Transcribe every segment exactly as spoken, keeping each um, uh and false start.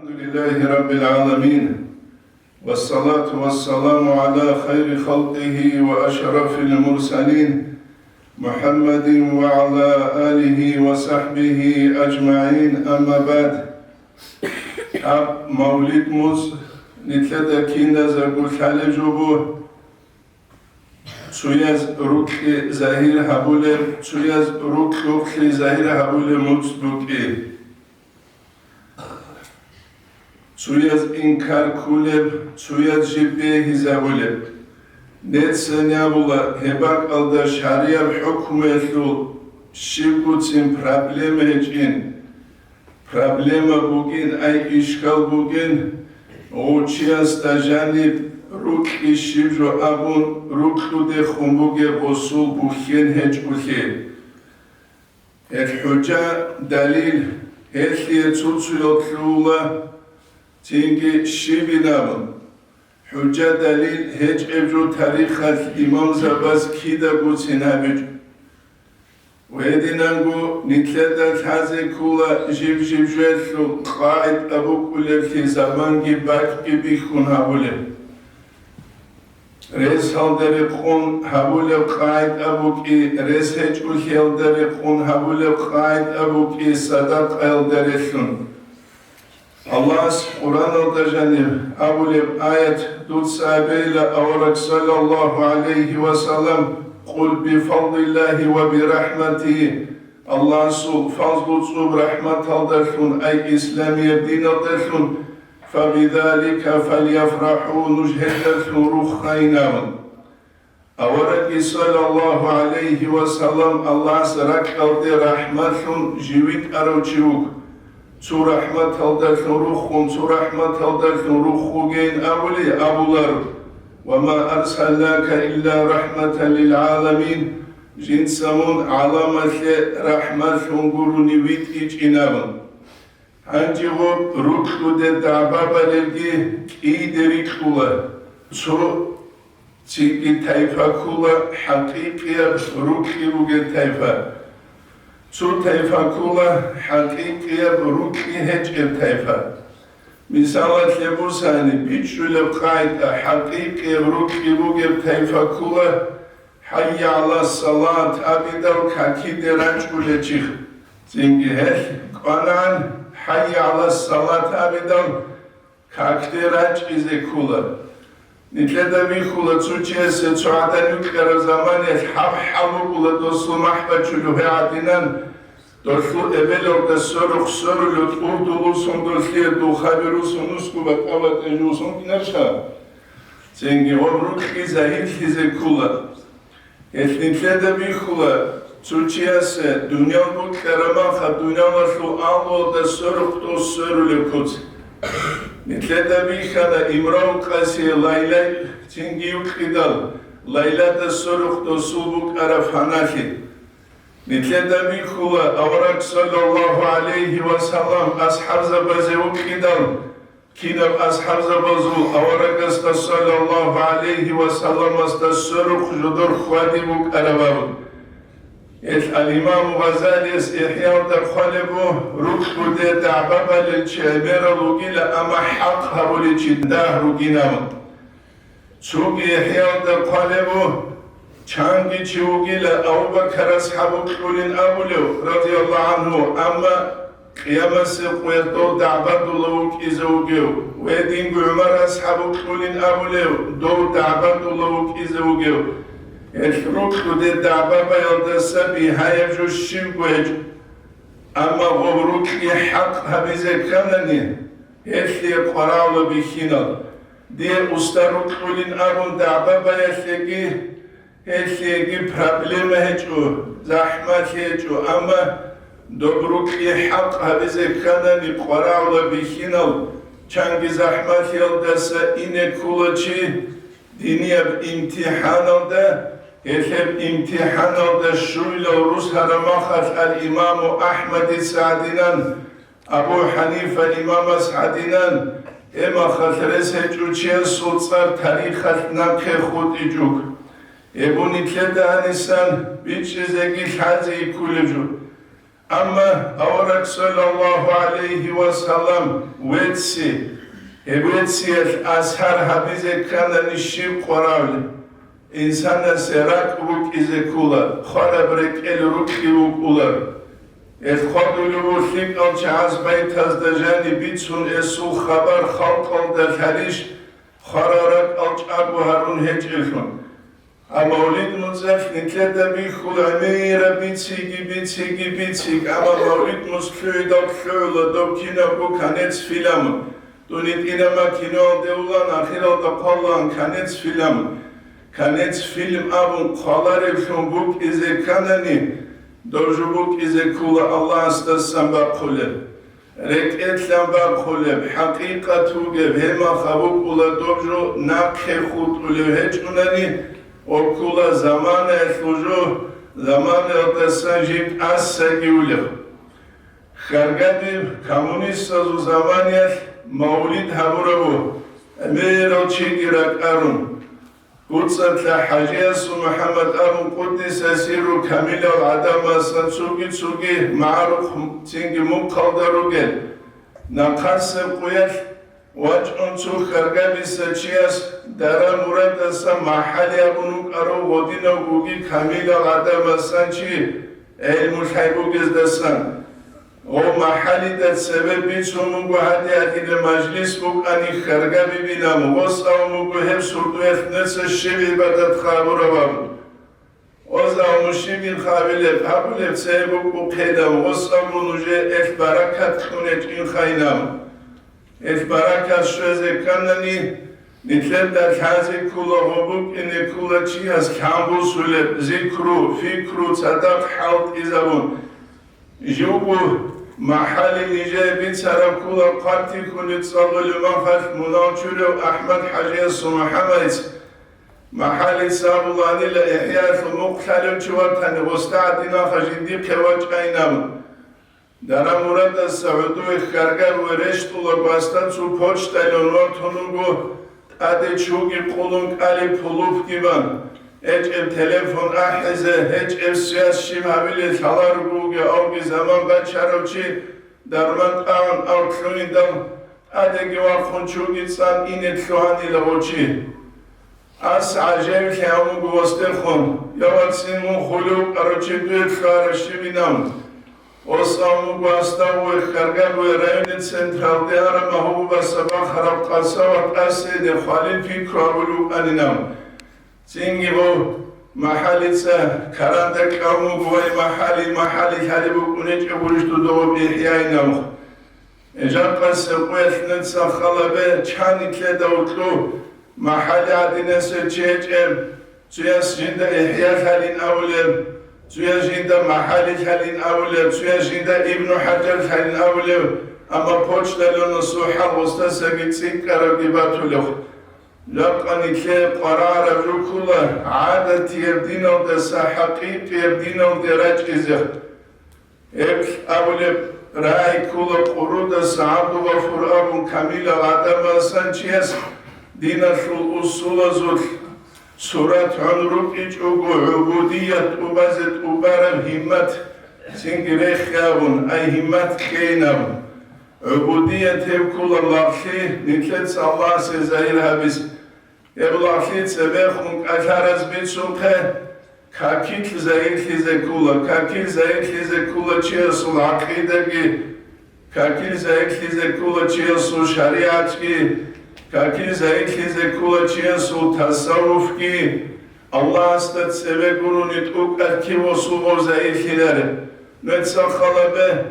الحمد لله رب العالمين، والصلاة والسلام على خير خلقه وأشرف المرسلين محمد وعلى آله وصحبه أجمعين، أما بعد. Гьаб мавлид муцӀ нилъеда киназего лъалеб жо буго. Цояз рокьи загьир гьабулеб, цояз рокьухълъи загьир гьабулеб муцӀ букӀи. Цояз инкар кколеб, цояз жиб бегьизабулеб. Неццани абула, гьеб бакӀалда шаргӀияб хӀукмуялъул щибгоцин проблема гьечӀин. Проблема бугин, ай ишкал бугин, гъов чиясда жаниб рокьи щиб жо абун, рокьудехун бугеб гъосул бухьен гьечӀолъи. Гьеб хӀужа, далил, гьелъие цо-цоял лъугьула, цинги щибин абун. ХӀужа, далил гьечӀеб жо тарихалъ имамзабаз кидагоцин гьабичӀо. Гьединанго нилъеда лъазе ккола жиб-жиб жоялъул къагӀида букӀулеблъи заманги бакӀги бихьун гьабулеб. Ресалда рекъон гьабулеб къагӀида букӀи, рес гьечӀолъиялда рекъон гьабулеб къагӀида букӀи садакъаялда релълъун. Аллагьас Къуръаналда жаниб абулеб аят дуца абейила, авараг саллаллагьу гӀалайгьи ва саллам: «Къул бифадлиллагьи ва бирахӀматигьи», Аллагьасул фазлу цӀоб рахӀматалдалъун, ай исламияб диналдалъун, «фабизалика фальяфрахӀу», нуж гьелдалъун руххайин абун. Аварагги саллаллагьу гӀалайгьи ва саллам Аллагьас ракьалде рахӀматлъун жив витӀарав чи вуго. Цо рахӀматалдалъун руххун, цо рахӀматалдалъун руххугейин абули абуларо: «Ва ма арсалнака илла рахӀматан лил гӀаламин», жинца мун гӀаламалъе рахӀматлъун гурони витӀичӀин абун. Гьанже гъоб рокьуде дагӀба балелги кӀийде рикьула, цо цинги тайпа ккула хӀакъикъияб рокьи бугеб тайпа, цо тайпа ккула хӀакъикъияб рокьи гьечӀеб тайпа. Мисалалъе бусани, бичӀчӀулеб къагӀида, хӀакъикъияб рокьи бугеб тайпа ккула, «ХӀайя гӀала салат» абидал какиде рачӀулев чи. Цинги гьелъ кӀванагӀан «ХӀайя гӀала салат» абидал какде рачӀизе ккола. Нилъеда бихьула, цо чиясе цо гӀадан юкьараб заманаялъ гьаб хӀал букӀула, досул махӀ бачулев гьев гӀадинан, долъул эбелалда сверухъ сверулев, тӀурдулусун долъие духъаби русун нусго батӀа-батӀа жусун кинарха? Цинги гъоб рокьи загьирлъизе ккола. Гьелъ нилъеда бихьула, цо чиясе дуниял букьараб мехалъ дуниялалъул агьлуялда сверухъ дос сверулеб куц. Нилъеда бихьана имрав къасие Лайлай цинги юкьидал, Лайлада сверухъ досул букӀараб фаналъи. Нилъеда бихьула, авараг саллаллагьу гӀалайгьи ва саллам асхӀабзабазе вукьидал, кинаб асхӀабзабазул аварагасда саллаллагьу гӀалайгьи ва салламасда сверухъ жодор хьвади букӀараб абун. Гьелъ ал-Имаму Гъазалияс ИхӀяалда хъвалеб буго, рокьуде дагӀба балел чи гӀемерал вугила, амма хӀакъ гьабулев чи дагь ругин абун. Цоги ИхӀяалда хъвалеб буго, чанги чи вугила Абу-Бакар асхӀаб вукьулин абулев, радияллагьу гӀангьу, амма Къиямасеб къоялъ дов дагӀбадулев вукӀизе вугев, ва гьединго ГӀумар асхӀаб вукьулин абулев, дов дагӀбадулев вукӀизе вугев. Гьелъ рокьуде дагӀба баялдаса бигьаяб жо щибго гьечӀо. Амма гъоб рокьи хӀакъ гьабизе кканани, гьелъие къваригӀула бихьинал. Дие уста рокьулин абун дагӀба баялъеги, гьелъиеги проблема гьечӀо, захӀмалъи гьечӀо, амма доб рокьи хӀакъ гьабизе кканани къваригӀула бихьинал, чанги захӀмалъиялдаса ине ккола чи динияб имтихӀаналда, гьелъеб имтихӀаналда щулилал рус гьараб мехалъ ал-Имаму АхӀмадица гӀадинан, Абу ХӀанифа имамас гӀадинан, гьеб мехалъ рес гьечӀев чиясул цӀар тарихалъ нахъе хутӀичӀого. Гьеб нилъеда гьанисан бичӀчӀизеги лъазеги кколеб жо. Амма авараг саллаллагьу гӀалайгьи ва саллам вецци, гьеб вецциялъ асар гьабизе кканани щиб къваравли? Инсанасе ракӀ букӀизе ккула, хвараб рекӀел рукьи вукӀулар. Эл хвадулев вуго лъикӀал чагӀаз байтазда жаниб бицун эсул хабар халкъалда лъалищ, хварал ракӀал чӀаго гьарун гьечӀелъун. А мавлид муцӀалъ нилъеда бихьула гӀемераб бициги, бициги, бициг, амма мавлид муцӀ лъугӀидал лъугӀула доб кинабго канец-фильмун. Дун гьитӀинаб киноялде улан, ахиралда хъвалаан канец-фильм. Канец-фильм абун хъвалареблъун букӀизе кканани, доб жо букӀизе ккула Аллагьасдасан бахъулеб. РекӀелъан бахъулеб, хӀакъикъат вугеб, гьеб мехалъ букӀула доб жо нахъе хутӀулев гьечӀунани, ва ккула заманаялъул жо, заманаялдасан жиб тӀасаги улеб. Хьаргадиб коммунистазул заманаялъ мавлид гьабураб буго, гӀемерал чиги ракӀарун. КуцӀалъа ХӀажиясул МухӀаммад абун къуддиса сирру камилал гӀадамасан цоги-цоги магӀарухъ цинги мухъалда ругел. Нахъасеб къуялъ вачӀун цо хьаргабиса чияс Дара Мурадаса МахӀали абун вукӀарав гъодинав буги камилал гӀадамасан чи гӀелму лъайбугездасан. Гъов МахӀалида цебе бицун буго гьадиадила мажлис букӀани хьаргабибилан, гъос абун буго гьеб сурдуялъ нуца щиб гӀибадат гьабураб абун. Гъос абун щибин гьабилеб, гьабулеб цебе букӀухъейилан, гъос абун нужее элъ баракат кьун гьечӀин хайилан. Элъ баракат щвезе кканани, нилъеда лъазе ккола гъо букӀине ккола чияс лъан бусулеб зикру, фикру, цадахъ хӀалтӀизабун. Живго МахӀали нижее бицараб ккола хъвартихьулеб цӀалулеб махалъ мунагьал чурав АхӀмад-хӀажиясул МухӀаммадица. МахӀалица абуланила, ИхӀяалъул мухъ лъалев чи ватани, гъосда гӀадин ваха жиндихъе вачӀайин абун. Дара Мурадаса гӀодове хьаргаб ва рещтӀула гьасда цо почтайилан ватун вуго, тӀаде чуги къулун кӀалеб пулупги бан, гьечӀеб телефон ахӀизе, гьечӀеб связь щиб гьабилеб лъаларого вугев авги заман бачарав чи, дарман тӀагӀун ав лъугьиндал, тӀадеги вахъун чуги цӀан ине лъугьанила гъо чи. Ас гӀажаиблъи гьавун буго гъосдехун, я вацин, мун хулев, короче, дуе лъугьараб щибинаб. Гъос абун буго, гьасда вугев хьаргаб ва районный централде араб магьуба-сабахъараб къасава тӀасине хвалил пикру гьабулев вукӀанинаб. Цинги гъов МахӀалица каранда кӀавун вуго ва МахӀали, МахӀали лъалеб букӀунечӀеб гурищ дуда гъоб ИхӀяинаб. Жакъасеб къуялъ нуца халабе чан нилъеда вукьу, МахӀали гӀадинасев чи гьечӀеб, цояс жинда ИхӀя лъалин абулеб, цояс жинда МахӀали лъалин абулеб, цояс жинда Ибну ХӀажар лъалин абулеб, амма почтальонасул хӀал гъосдасаги цӀикӀкӀарабги батулев. Жакъа нилъее къваригӀараб жо ккола гӀадатияб диналдаса хӀакъикъияб диналде рачӀизе. Гьеб абулеб рагӀи ккола Къурудаса ГӀабдулгъафур абун камилав гӀадамасан чияс диналъул усулазул сурат гӀун рукӀичӀого гӀубудият тӀубазе тӀубараб гьиммат цинги рехиягӀун, ай гьиммат ккейинаб. ГӀубудият гьеб ккола лагълъи нилъеца Аллагьасе загьир гьабиз. Гьеб лагълъи цебехун кӀалъараз бицунхъе, какилъ загьирлъизе ккола, какилъ загьирлъизе ккола чиясул гӀакъидаги, какилъ загьирлъизе ккола чиясул шаригӀатги, какилъ загьирлъизе ккола чиясул тасаввуфги, Аллагьасда цеве гурони тӀокӀаб кив ва сугъав загьирлъилареб. Мецал халабе,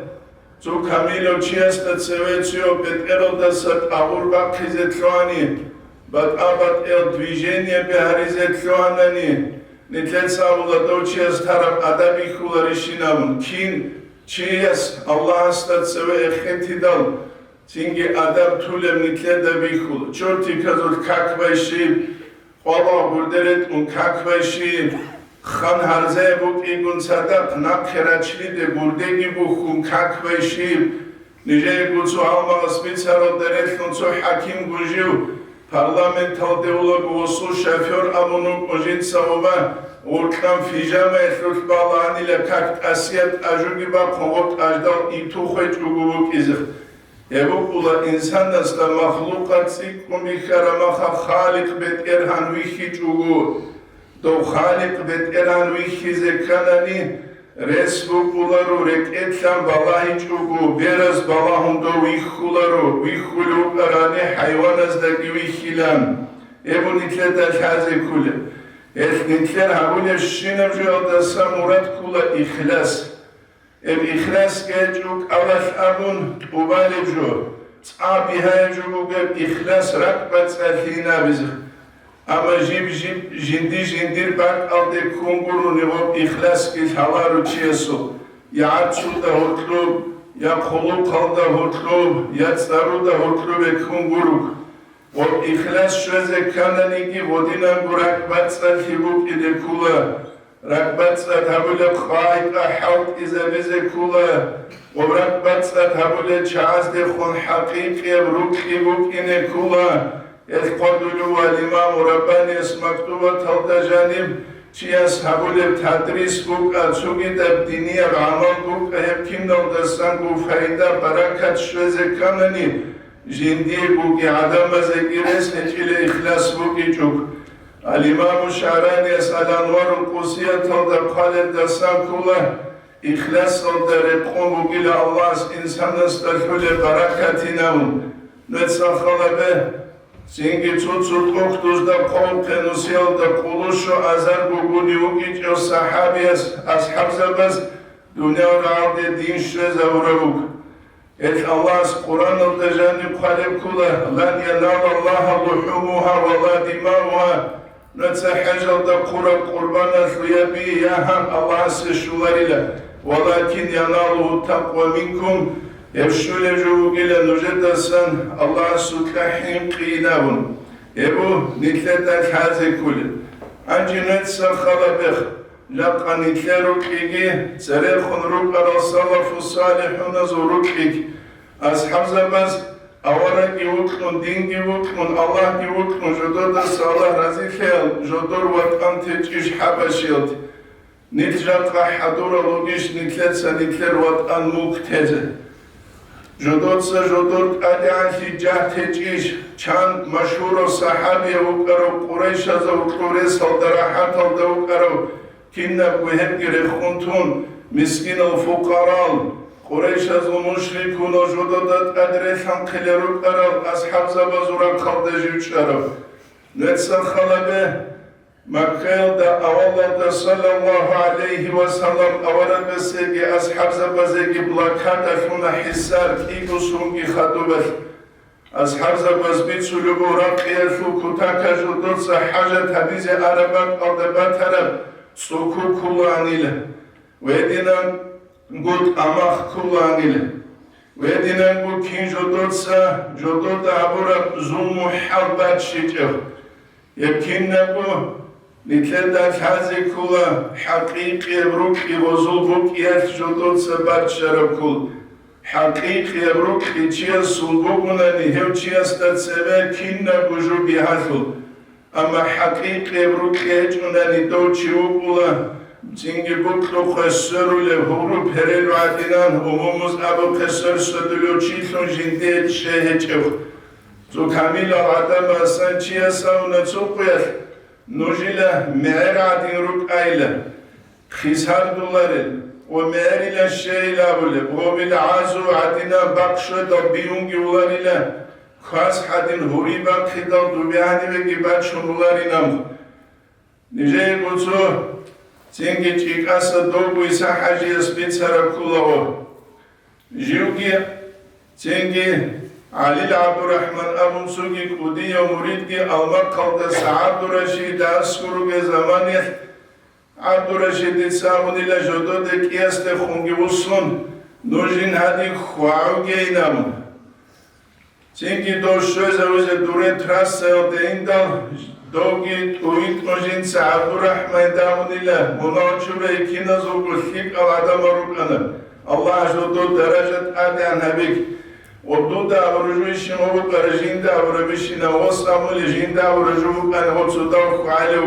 цо камилав чиясда цеве цояв бетӀералдаса тӀагъур бахъизе лъугьани, батӀа-батӀиял движениеби гьаризе лъугьанани, нилъеца авула дов чияс тараб адаб бихьуларищинабун, кин чияс Аллагьасда цеве эхетидал, цинги адаб тулеб нилъеда бихьула. Чортиказулъ как байщиб, къвалал гурде ретӀун как байщиб, хан гьарзае букӀигун цадахъ нахъе рачлиде гурдеги бухьун как байщиб, нижеего цо гьалмагъас бицаралда релълъун цо хӀакимго жив парламенталде вулаго гъосул шофёр абун вукӀун жинца гъоба, гъоркьан пижамаялъулъ балагьанила как тӀасияб тӀажуги бахъун гъоб тӀаждал итухъ гьечӀого букӀизе. Гьеб букӀула инсанасда махлукъат цӀикӀкӀун бихьараб маха Халикъ БетӀергьан вихьичӀого. Дов Халикъ БетӀергьан вихьизе кканани, рес букӀуларо рекӀелъан балагьичӀого, бераз балагьун дов вихьуларо, вихьулев вукӀарани хӀайваназдаги вихьилан. Гьеб нилъеда лъазе кколеб. Гьелъ нилъер гьабулебщинаб жоялдаса мурад ккола ихлас. Гьеб ихласги гьечӀо кӀалалъ абун тӀубалеб жо, цӀа бигьаяб жо бугеб ихлас ракӀбацӀцӀалъи инабизе. Амма жиб-жиб жинди-жиндир бакӀалде ккун гурони гъоб ихласги лъаларо чиясул, я гӀарцуда гьоркьоб, я хъулухъалда гьоркьоб, я цӀаруда гьоркьобе ккун гуро. Гъоб ихлас щвезе ккананиги, гъодинанго ракӀбацӀцӀалъи букӀине ккола. РакӀбацӀцӀад гьабулеб къагӀида хӀалтӀизабизе ккола, ва ракӀбацӀцӀад гьабулел чагӀаздехун хӀакъикъияб рукьи букӀине ккола. Гьелъ хъвалеб буго имаму Раббанияс мактубаталда жаниб, чияс гьабулеб тадрис букӀа, цогидаб динияб гӀамал букӀа, гьеб киналдасанго пайда, баракат щвезе кканани, жиндиегоги гӀадамазеги рес гьечӀила ихлас букӀичӀого. Ал-Имаму ШагӀранияс Ал-Анварул Къудсияталда хъвалелдасан ккола, ихласалда рекъон бугила Аллагьас инсанасда лъолеб баракатин абун. Нуца халабе, цинги цо-цо тӀохьдузда хъвалеб нусиялда къулущу азар бугони вукӀинчӀев сахӀабияс, асхӀабзабаз дуниял рагӀалде дин щвезавураб буго. Гьелъ Аллагьас Къуръаналда жаниб хъвалеб ккола: «Лан яналаллагьа лухӀумугьа ва ла димаугьа», нуца хӀежалда хъураб къурбаналъул я би, я гьан Аллагьасе щоларила, «валакин яналугьу такъва минкум», гьеб щолеб жо бугила нужедасан Аллагьасукьа хӀинкъи инабун. Гьеб нилъеда лъазе кколеб. Гьанже нуца халабе, жакъа нилъер рукьиги, церехун рукӀарал салафу салихӀуназул рукьиги, асхӀабзабаз аварагги вукьун, динги вукьун, Аллагьги вукьун, жододаса Аллагь разилъаял жодор ватӀан течӀищ ХӀабашиялде? Нилъ жакъа хӀадурал ругищ нилъеца нилъер ватӀан мулк тезе? Жодоца жодор тӀадегӀанлъи жагь течӀищ, чан машгьурав сахӀабияв вукӀарав, Къурайшазул гьоркьоб ресалда рахӀаталда вукӀарав, кинабго гьебги рехун тун, мискинал-фукъарал, Къурайшазул мушрикунал жодода тӀад релъанхъилел рукӀарал асхӀабзабазул рахъалда жив чӀарав? Нуца халабе, Маккаялда авалалда, саллаллагьу гӀалайгьи ва саллам, аварагасеги асхӀабзабазеги блокада лъуна, хӀисар, кӀиго сунги хадубалъ. АсхӀабзабаз бицулеб буго ракъиялъул кутакалъ жодоца хӀажат гьабизе араб бакӀалда батараб цӀуку кколаанила, гьединан гутӀ амах кколаанила, гьединанго кин жодоца жодода гьабураб зулму-хӀал баччичӀеб. Гьеб кинабго нилъеда лъазе ккола хӀакъикъияб рукьи гъозул букӀиялъ жодоца баччараб ккол. ХӀакъикъияб рукьи чиясул бугунани, гьев чиясда цебе кинабго жо бигьалъул. Амма хӀакъикъияб рукьи гьечӀунани дов чи вукӀула, цинги букьухъе сверулеб гьуру перел гӀадинан, умумуз абухъе сверсведулев чилъун жиндие чӀей гьечӀев. Цо камилал гӀадамасан чияс абуна цо къуялъ: «Нужила мегӀер гӀадин рукӀайила, хисардуларел ва мегӀерила щейил абулеб, гъобил гӀазу гӀадинаб бакъ щведал биунги уларила, квас гӀадин гьури бахъидал дубе гьанивеги бачун уларинамха». Нижеего цо цинги ЧӀикӀаса довго ГӀиса-хӀажияс бицараб кколаго. Живги цинги ГӀалил ГӀабдурахӀман абун цоги кӀудияв муридги Алмахъалдаса ГӀабдурашидасго ругел заманалъ, ГӀабдурашидица абунила жододе кӀиясдехунги вуссун, нужин гьадин хьвагӀугейин абун. Цинги дов щвезавизе дуре трассаялде индал, довги тӀугьитӀун жинца ГӀабдурахӀманидабунила, мунагьал чурай киназулго лъикӀал гӀадамал рукӀана, Аллагьас жодор даража тӀадегӀан гьабиги. Ва дуда абураб жо ишин гъо букӀара, жинда абураб ишин, ва самули жинда абураб жо букӀана, ва цо дав хьвагӀалев.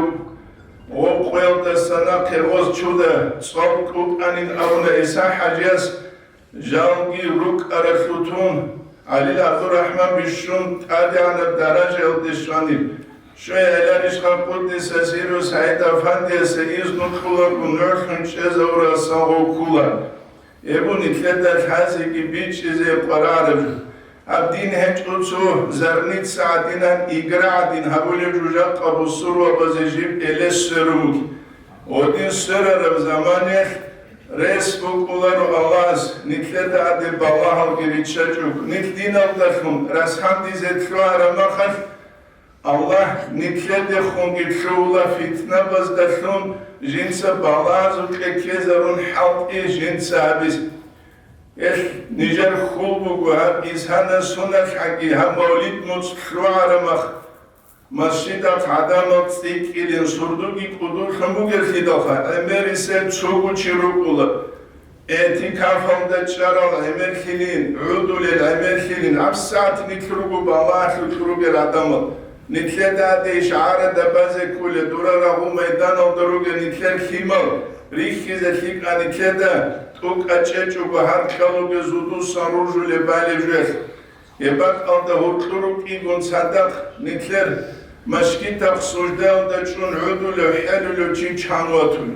Гъоб къоялдаса нахъе гъоз чуда цӀал кьутӀанин абуна ГӀиса-хӀажияс, жалги рукӀаралъув тун, ГӀалил ГӀабдурахӀман бищун тӀадегӀанаб даражаялде щванин. Щвей гӀеларищха, къуддиса сирругьу СагӀид-афандиясе изну кьулаго нугӀлъун чӀезавурасан гъов ккула. Гьеб нилъеда лъазеги бичӀчӀизе къваригӀараб жо. Гьаб дин гьечӀо цо зарница гӀадинан, игра гӀадин гьабулеб жо жакъа бусурбабазе жиб элес сверун буго. Гъодин сверараб заманаялъ рес букӀуларо Аллагьас, нилъеда гьадин балагьалги риччачӀого, нилъ диналдалъун расхӀандизе лъугӀараб мехалъ, Аллагь нилъедехунги лъугьула фитнабаздалъун жинца балагьазухъе ккезарун хӀалтӀи жинца гьабизе. Гьелъ нижер хьул буго гьаб ИсгӀана суннатгӀаги гьаб мавлид муцӀ лъугӀараб мехалъ, масжидахъ гӀадамал цӀикӀкӀилин, сурдуги кӀудулъун бугеллъидалха, гӀемерисел цого чи рукӀула. Этикафалда чӀарал гӀемерлъилин, гӀодулел гӀемерлъилин, гьабсагӀат нилъ руго балагьалъулъ ругел гӀадамал. Нилъеда гьадин шагьарада базе кколел, дура рагъул майданалда ругел нилъер лъимал рихьизе лъикӀа, нилъеда тӀокӀаб чӀечӀого гьаркьалуге зудусан ружулеб балеб жоялъ. Гьеб бакӀалда гьоркьор рукӀигун цадахъ нилъер машгитахъ суждаялда чӀун гӀодулев хӀелулев чи чан ватун.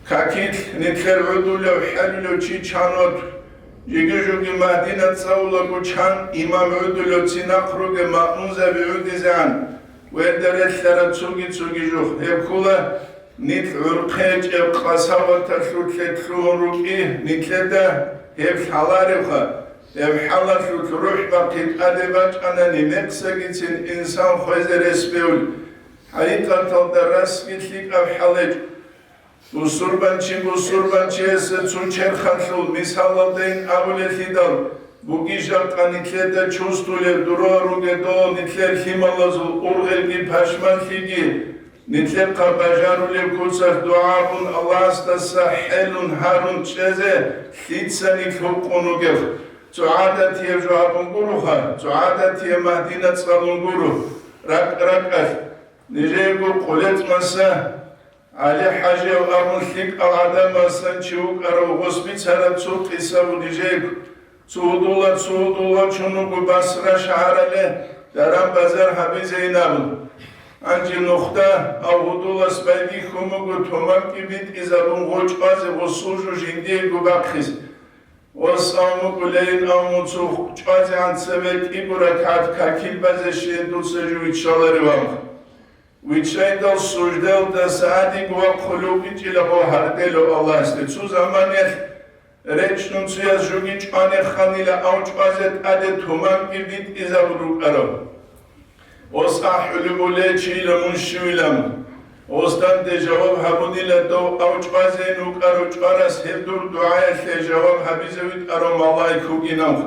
Какилъ нилъер гӀодулев хӀелулев чи чан ватун. Жиги-жуги Мадина цӀалулаго чан имам гӀодулев цинахъ ругел маъмумзаби гӀодизегӀан, верда релълъараб цоги-цоги жух. Гьеб ккола, нилъ гӀурхъечӀеб къасаваталъулъе лъугьун рукӀи, нилъеда гьеб лъаларевха. Гьеб хӀалалъулъ рухӀ бахъи тӀаде бачӀанани, мекъсагицин инсан хвезе рес бевли, хӀакъикъаталда расги лъикӀаб хӀал гьечӀо. Бусурбанчи бусурбанчиясе цо черхалъул мисалалдайин абулеллъидал, бугищ жакъа нилъеда чувствулеб, дурал ругедал нилъер лъималазул ургъелги пашманлъиги, нилъехъа бажарулеб куцалъ дугӀа гьабун, Аллагьасдаса хӀелун гьарун чӀезе лъицани лъукъун ругев. Цо гӀадатияб жо гьабун гуроха, цо гӀадатияб Мадина цӀалун гуро, ракӀ-ракӀалъ. Нижеего къулецӀмаса ГӀали-хӀажияв абун лъикӀал гӀадамасан чи вукӀарав гъос бицараб цо къиса буго нижеего. Цо гьудула, цо гьудул вачун вуго Басра шагьаралде даран-базар гьабизейин абун. Гьанже нухда гьав гьудулас байбихьун буго туманги битӀизабун гъо чӀвазе гъосул жо жиндиего бахъизе. Ос абун буго, лейин абун, цо чӀвазегӀан цебе кӀиго ракагӀат какил базе щвезе дуца жо виччалареван. Виччайдал суждалдаса гӀадин вахъулев вукӀинчӀила гъо гьарделев Аллагьасде. Цо заманаялъ речӀчӀун цояс жоги чӀванеханила, гьав чӀвазе тӀаде туманги битӀизабун рукӀарав. Ос ахӀулеб буго, чийила мун щивилан. Ос данде жаваб гьабунила дов, гьав чӀвазейин вукӀарав чӀварас гьев дур дугӀаялъе жаваб гьабизе витӀарав малаик вугинав.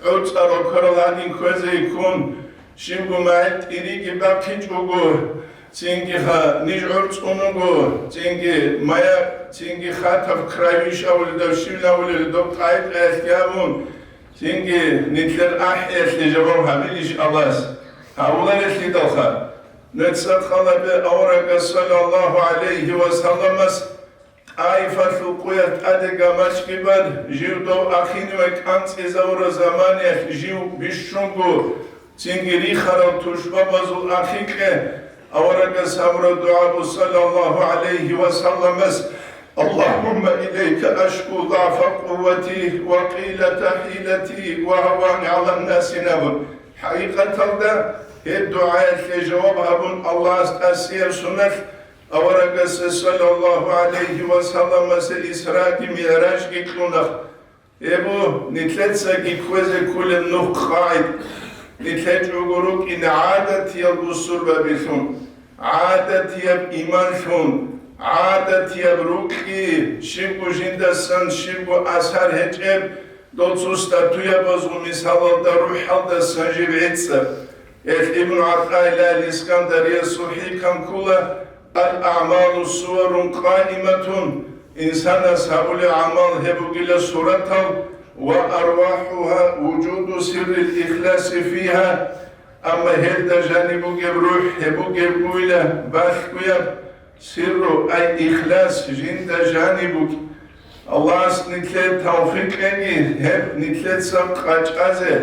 ГӀуцӀарал кверал гьадин кквезе ккун, щибго магӀил тӀириги бахъичӀого, цинги ха ниж гӀорцӀун вуго, цинги маяк, цинги хатаб кравиш абуледав щивнавулел доб тӀай-тӀаялъги абун, цинги нилъер ахӀиялъе жаваб гьабилищ Аллагьас? Гьавуларелъидалха. Нуца хъалабе аварагас, саллаллагьу гӀалайгьи ва салламас, ТӀаифалъул къоялъ тӀаде гамачги бан, жив дов ахинивай кӀанцӀизавураб заманаялъ жив бищунго, цинги рихарал тушбабазул ахикье аварагас гьабураб дугӀа буго, саллаллагьу гӀалайгьи ва салламас: «Аллагьумма илайка ашку загӀфа къуввати ва къиллата хӀилати ва гьавани гӀалан-наси», абун. ХӀакъикъаталда, гьеб дугӀаялъе жаваб гьабун, Аллагьас тӀасияб соналъ аварагасда, саллаллагьу гӀалайгьи ва салламасда, Исраги МигӀражги кьуна. Гьеб буго нилъецаги кквезе кколеб нух къагӀид. Нилъ гьечӀого рукӀине гӀадатияб бусурбабилъун, гӀадатияб иманлъун, гӀадатияб рукӀи, щибго жиндасан щибго асар гьечӀеб, дол цо статуябазул мисалалда рухӀалдасан жиб гӀицӀаб. Гьелъ Ибн ГӀатаиллагь ал-Искандариясул хӀикам ккола: «Ал-аъмалу суварун къаиматун», инсанас гьабулеб гӀамал гьеб бугила суратал, «ва арвахӀугьа вужуду сиррил ихласи фигьа», амма гьелда жаниб бугеб рухӀ гьеб бугеб бугила балъгояб, Сирру, ай ихлас, жинда жаниб букӀ. Аллагьас нилъее тавфикъ кьеги, гьеб нилъеца къачӀазе,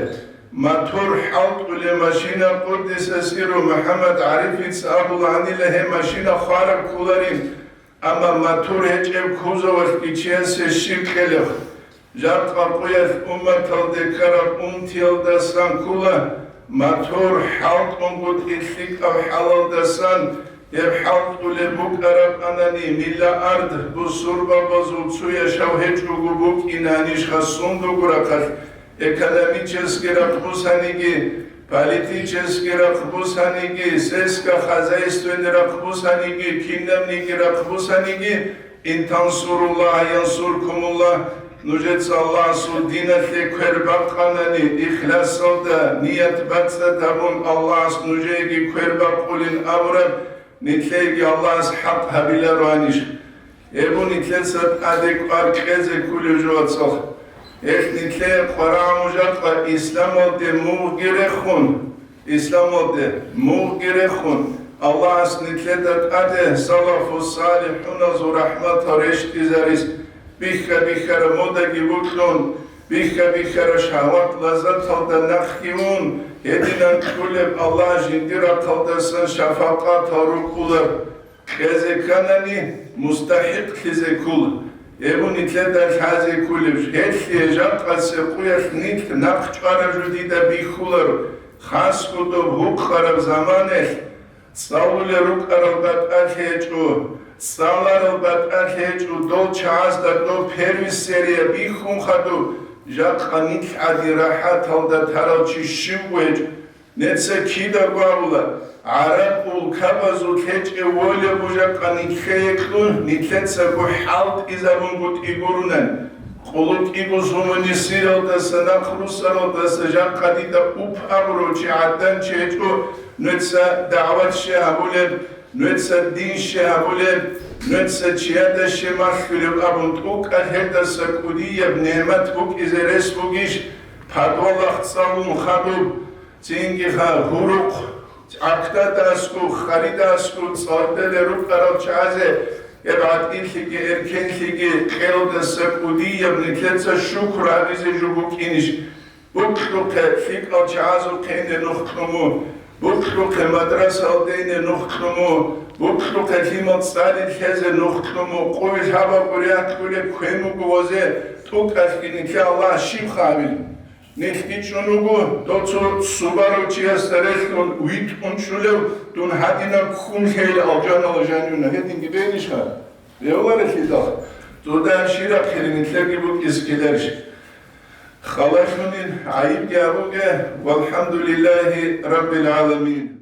матур хӀалтӀулеб машина, къуддиса сирру, МухӀаммад ГӀарифица абулаанила гьеб машина хвараб кколарин, амма матур гьечӀеб кузовалъги чиясе щиб кьелеб. Жакъа къуялъ умматалде ккараб унтиялдасан ккола, матур хӀалтӀунгутӀи лъикӀаб хӀалалдасан, гьеб хӀалтӀулеб букӀараб анани, милла ард бусурбабазул цо яшав гьечӀого букӀинанищха сундуго рахъалъ, экономически рахъ бусаниги, политически рахъ бусаниги, сельскохозяйственный рахъ бусаниги, кинабниги рахъ бусаниги, Ин тансуруллагьа янсуркумуллагь, нужеца Аллагьасул диналъе квер бакъанани, ихласалда ният бацӀцӀад гьабун, Аллагьас нужееги квер бакъулин абураб, нилъееги Аллагьас хӀакъ гьабилароанищ? Гьеб нилъеца тӀаде кӀвар кьезе кколев жо, вацал. Гьелъ нилъее къварагӀун жакъа исламалде мугъги рехун, Исламалде мугъги рехун, Аллагьас нилъеда тӀаде салафу салихӀуназул рахӀматал рещтӀизарис, бихьа-бихьараб модаги букьун, бихьа-бихьараб шагьват-лаззаталда нахъги ун, гьединан кколеб Аллагь жиндир рахъалдасан шафакъатал рукӀулар. Кьезе кканани, мустахӀикълъизе ккола. Гьеб нилъеда лъазе кколеб, гьелъие жакъасеб къуялъ нилъ нахъ чӀвараб жо дида бихьуларо, хасго доб гьукъараб заманаялъ. ЦӀалулел рукӀарал батӀалъи гьечӀо, цӀаларал батӀалъи гьечӀо, дол чагӀазда доб первый серия бихьун хадуб, жакъа нилъ гӀадин рахӀаталда тарав чи щивго гьечӀо. Неца кидаго абула, гӀараб улкабазул лъечӀев волеб бужакъа нилъее кьун, нилъецаго хӀалтӀизабунгутӀи гурунан. КъулукӀиго сумунисиралдаса, нахърусаралдаса жакъа дида уп абурав чи гӀадан чи гьечӀо, нуца дагӀват щай гьабулеб, нуца дин щай гьабулеб, нуца чияда щай малъулеб абун, тӀукӀа гьелдаса кӀудияб нигӀмат букӀизе рес бугищ, подвалахъ цӀалун хадуб? Цинги гьа гьурухъ, гӀахьдадасго, харидасго цӀалдалел рукӀарал чагӀазе гьеб гӀатӀилъиги эркенлъиги кьелдаса кӀудияб нилъеца шукр гьабизе жо букӀинищ? Букьухъе лъикӀал чагӀазухъе ине нух кьуму, букьухъе мадрасалде ине нух кьуму, букьухъе лъимал цӀали лъезе нух кьуму, къуй лъабабго ряхӀ кьулеб квен буго возе, тӀукӀалъги нилъее Аллагь щиб хабил? Нилъги чӀун вуго, дол цо субарав чиясда релълъун витӀун чӀулев, дун гьадинаб хьун лъейила алжанала жанивна, гьединги бейнищха? Бегьуларелъидал, дуда щирахъе нилъерги букӀизе ккеларищ? Халалъунин гӀайибги гьабуге, валхӀамдулиллагьи раббил гӀаламин.